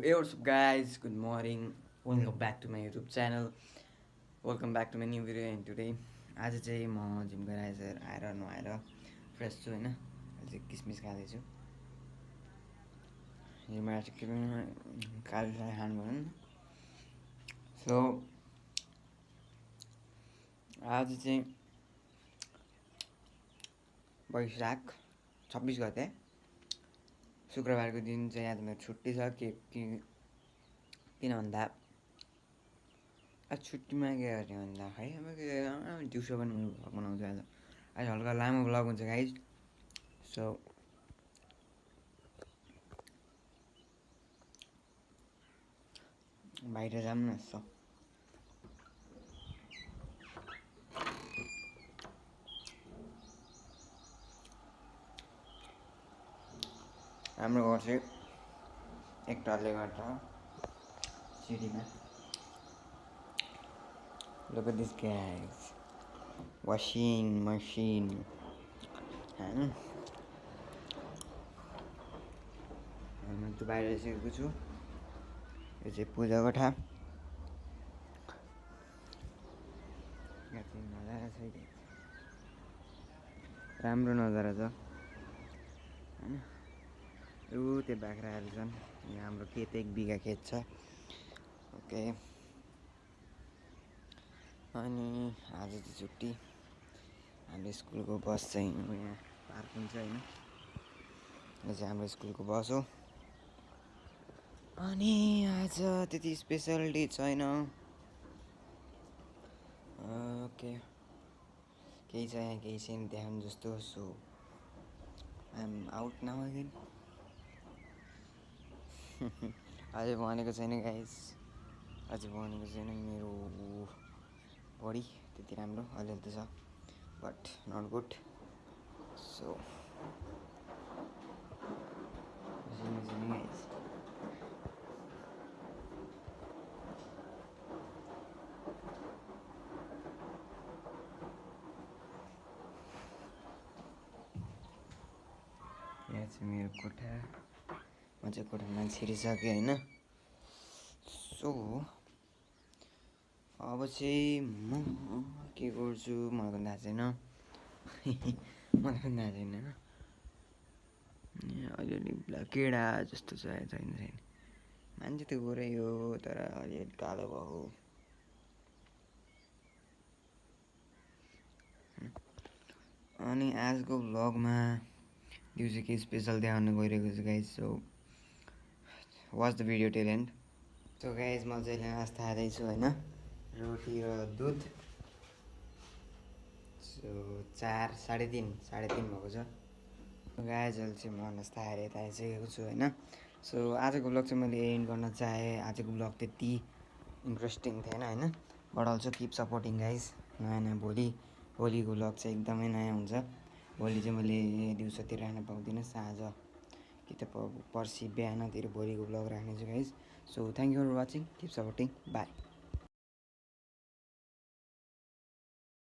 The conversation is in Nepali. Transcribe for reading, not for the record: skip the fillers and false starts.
Hey, what's up guys? Good morning. Welcome back to my YouTube channel. Welcome back to my new video and today आज चाहिँ म जिम गएर आएर नुहाएर फ्रेस छु हैन। अहिले चाहिँ किसमिस खाँदैछु। यो मेरो चाहिँ के पनि कालो साग खानु भएन। सो आज चाहिँ वैशाख 26 गते शुक्रबारको दिन चाहिँ आज मेरो छुट्टी छ किन भन्दा आज छुट्टीमा के गर्ने भन्दा खै अब दिउँसो पनि म भ्लग बनाउँछु आज हल्का लामो भ्लग हुन्छ गाइज। सो बाहिर जाऊँ न यसो। हाम्रो घर चाहिँ एक तल्ले घर छ सिडीमा। Look at this guys. Washing machine. हैन म त बाहिर आइसकेको छु। यो चाहिँ पूजा कोठा। यहाँ चाहिँ नजारा छ है। राम्रो नजारा छ हैन। ऊ त्यो बाख्राहरू छन्। यहाँ हाम्रो खेत 1 बिघा खेत छ। ओके अनि आज चाहिँ छुट्टी। हाम्रो स्कुलको बस चाहिँ यहाँ पार्क हुन्छ हैन। यो चाहिँ हाम्रो स्कुलको बस हो। अनि आज त्यति स्पेशल डे छैन। ओके केही छ यहाँ केही छैन देखाउनु जस्तो। So I am out now again. अझै भनेको छैन गाइस। अझै भनेको छैन। मेरो बडी त्यति राम्रो अलिअलि त छ but not good. So guys यहाँ चाहिँ मेरो कोठा। म चाहिँ कोठामा छिरिसकेँ हैन। सो अब चाहिँ म के गर्छु मलाई पनि थाहा छैन। मलाई पनि थाहा छैन हैन। अलिअलि केडा जस्तो छैन मान्छे त गोरै हो तर अलिअलि कालो भयो। अनि आजको भ्लगमा दिउँसो केही स्पेसल देखाउन गइरहेको छु guys. So watch the video till and. So guys म चाहिँ नास्ता खाँदैछु हैन। रोटी र दुध। सो 4 3:30 भएको छ। गाइज अहिले चाहिँ म नास्ता खाएर यता आइसकेको छु हैन। सो आजको भ्लग चाहिँ मैले एन्ड गर्न चाहेँ। आजको भ्लग त्यति इन्ट्रेस्टिङ थिएन हैन। But also keep supporting guys. नयाँ भोलिको भ्लग चाहिँ एकदमै नयाँ हुन्छ। भोलि चाहिँ मैले दिउँसोतिर राख्न पाउँदिनँ। साँझ कि त पर्सि बिहानतिर भोलिको भ्लग राख्नेछु guys. So thank you for watching. Keep supporting. By.